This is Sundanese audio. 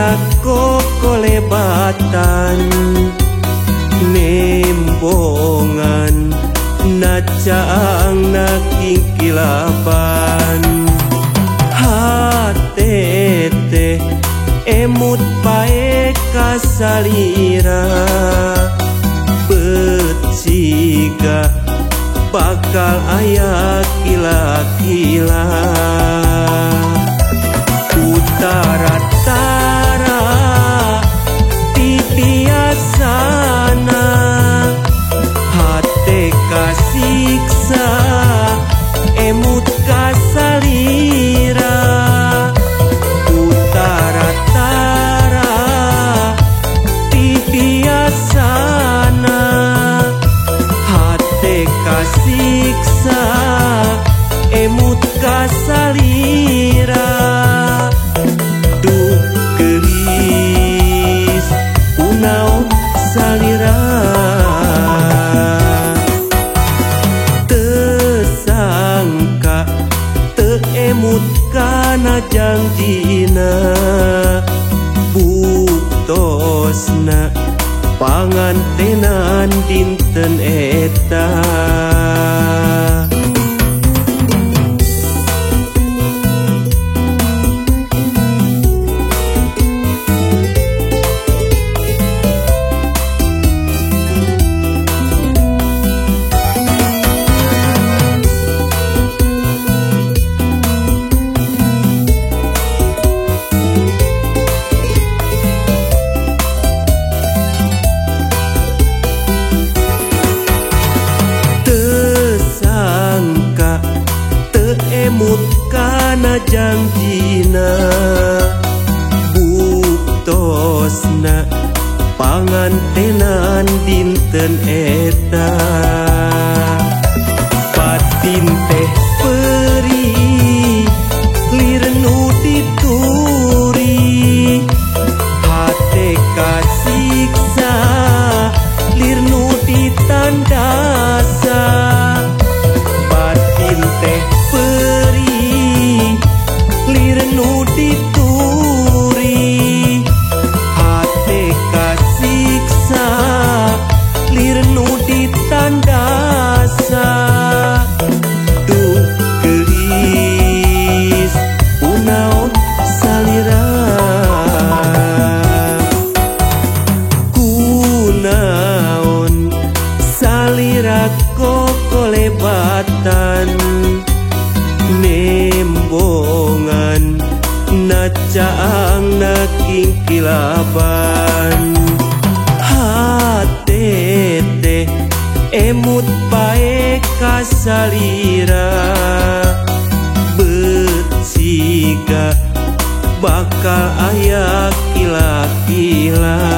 Salira kokolebatan nembongan nacaang na kingkilaban. Hate teh emut pae kasalira beciga bakal aya kila-kila. Utara-tara ti biasana hate kasiksa emut kasalira. Utara-tara ti biasana hate kasiksa emut kasalira. Duh geulis kunaon salira teu sangka teu emut kana jangjina. Buktosna pangantenan dinten eta. Emut kana jangjina buktosna pangantenan dinten eta. Batin teh perih lir nu dituri hate kasiksa lir nu ditandasa. Batin teh perih lir nu dituri hate kasiksa lir nu ditandasa. Duh geulis kunaon salira kunaon salira kokolebatan nembongan nacaang na kingkilaban. Hate teh emut pae kasalira beciga bakal aya kila-kila.